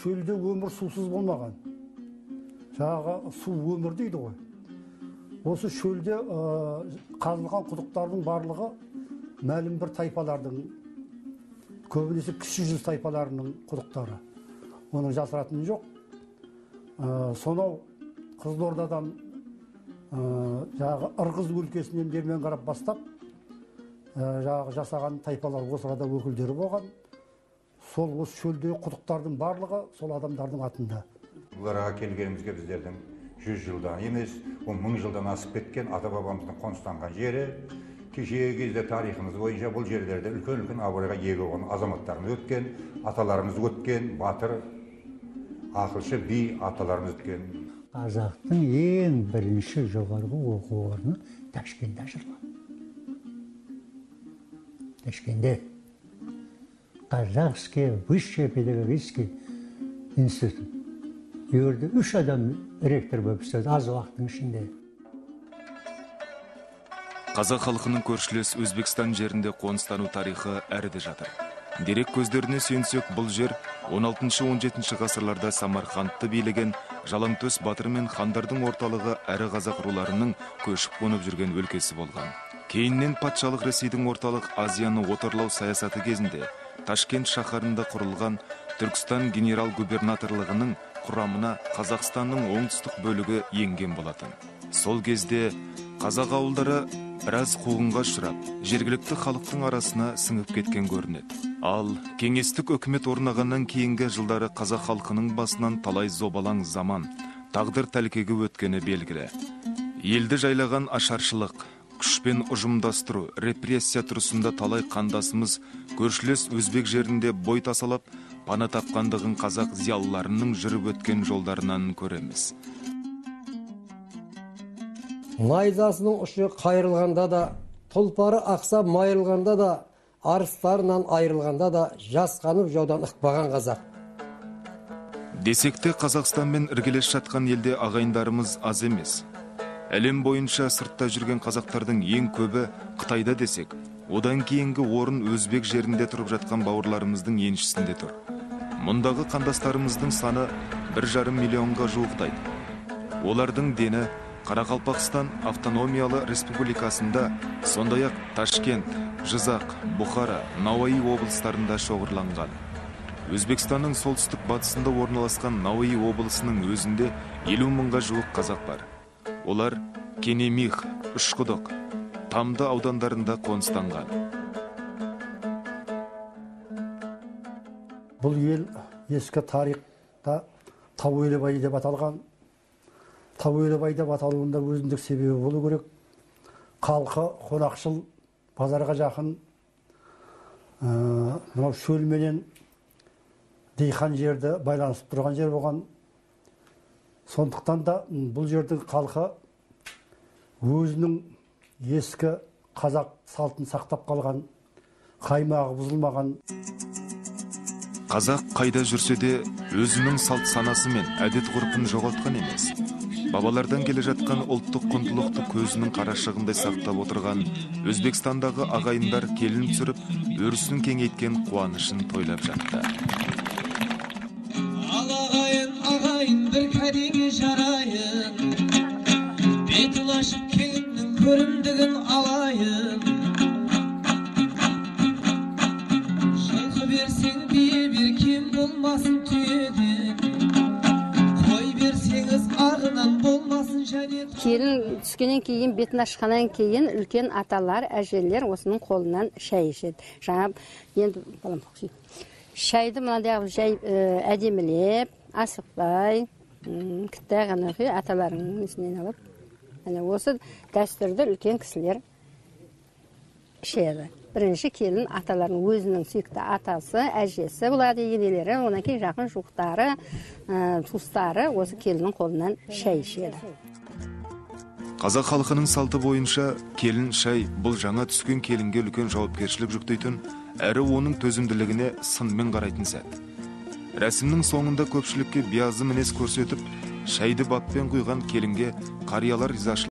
Шөлде өмір сусыз болмаған. Жаңағы су өмір дейді ғой. Осы шөлде қазылған құдықтардың барлығы мәлім бір тайпалардың, көбінесе кіші жүз тайпаларының құдықтары. Оның жасыратыны жоқ. Сонау Қызылордадан жаңағы Ырғыз өлкесінен бермен қарап бастап, жаңағы жасаған тайпалар осы арада өкілдері болған. Сол осы шөлдегі құдықтардың барлығы сол адамдардың атында. Бұларға келгенімізге біздердің 100 жылдан емес, 10 жылдан асып кеткен ата-бабамыздың қоныстанған жері. Кешегі кезде тарихымыз бойынша бұл жерлерде үлкен-үлкен абыройға ие болған азаматтарымыз өткен, аталарымыз өткен, батыр, ақылшы би аталарымыз өткен. Қазақтың ең бірінші жоғарғы оқу орны Ташкентте ашылған. Ташкентте. Казахский высший педагогический институт. Жерде 3 адам ректор болып істеді аз уақыттың ішінде. Қазақ халқының көршілес Өзбекстан жерінде қоныстану тарихы әріде жатыр. Дерек көздеріне сүйенсек, бұл жер 16-17 ғасырларда Самарқандты билеген Жалаңтөс батыр мен хандардың орталығы әрі қазақ руларының көшіп қонып жүрген өлкесі болған. Кейіннен патшалық Ресейдің орталық Азияны отарлау саясаты кезінде Ташкент шаһарында құрылған Түркістан генерал-губернаторлығының құрамына Қазақстанның оңтүстік бөлігі енген болатын. Сол кезде қазақ ауылдары біраз қуғынға ұшырап, жергілікті халықтың арасына сіңіп кеткен көрінеді. Ал кеңестік үкімет орнағаннан кейінгі жылдары қазақ халқының басынан талай зобалаң заман, тағдыр тәлкегі өткені белгілі. Елді жайлаған ашаршылық, күшпен ұжымдастыру, репрессия тұрысында талай қандасымыз көршілес өзбек жерінде бой тасалап, пана тапқандығын қазақ зиялыларының жүріп өткен жолдарынан көреміз. Найзасының ұшы қайырылғанда да, тұлпары ақсап майырылғанда да, арыстарынан айырылғанда да жасқанып жаудан ықпаған қазақ. Десек те Қазақстанмен іргелес жатқан елде ағайындарымыз аз емес. Әлем бойынша сыртта жүрген қазақтардың ең көбі Қытайда десек, одан кейінгі орын өзбек жерінде тұрып жатқан бауырларымыздың еншісінде тұр. Мұндағы қандастарымыздың саны 1,5 миллионға жуықтайды. Олардың дені Қарақалпақстан автономиялы республикасында, сондай-ақ Ташкент, Жызақ, Бұхара, Науаи облыстарында шоғырланған. Өзбекстанның солтүстік батысында орналасқан Науаи облысының өзінде 50 мыңға жуық қазақ бар. Олар Кенемих, Үшқұдық, Тамды аудандарында қоныстанған. Бұл ел ескі тарихта Тауелібай деп аталған. Тауелібай деп аталуында өзіндік себебі болу керек. Халқы қонақшыл, базарға жақын, мынау шөл менен диқан жерді байланысып тұрған жер болған. Сондықтан да бұл жердің халқы өзінің ескі қазақ салтын сақтап қалған, қаймағы бұзылмаған. Қазақ қайда жүрсе де өзінің салт санасы мен әдет ғұрпын жоғалтқан емес. Бабалардан келе жатқан ұлттық құндылықты көзінің қарашығындай сақтап отырған Өзбекстандағы ағайындар келін түсіріп, өрісін кеңейткен қуанышын тойлап жатты. Ал ағайын, ағайын, бір кәдеге жарайын, бетін ашып келіннің көрімдігін алайын. Жылқы берсең бие бер, кем болмасын түйеден. Келін түскеннен кейін, бетін ашқаннан кейін үлкен аталар, әжелер осының қолынан шай ішеді. Жаңа енді балам, шайды мынандай қылып жай әдемілеп, асықпай, кітті ғана аталарының несінен алып, әне осы дәстүрді үлкен кісілер ішеді. Бірінші келін аталарының өзінің сүйікті атасы, әжесі болады, енелері, одан кейін жақын жуықтары, туыстары осы келіннің қолынан шай ішеді. Қазақ халқының салты бойынша келін шай бұл жаңа түскен келінге үлкен жауапкершілік жүктейтін, әрі оның төзімділігіне сынмен қарайтын сәт. Рәсімнің соңында көпшілікке биязы мінез көрсетіп, шайды баппен құйған келінге қариялар ризашылық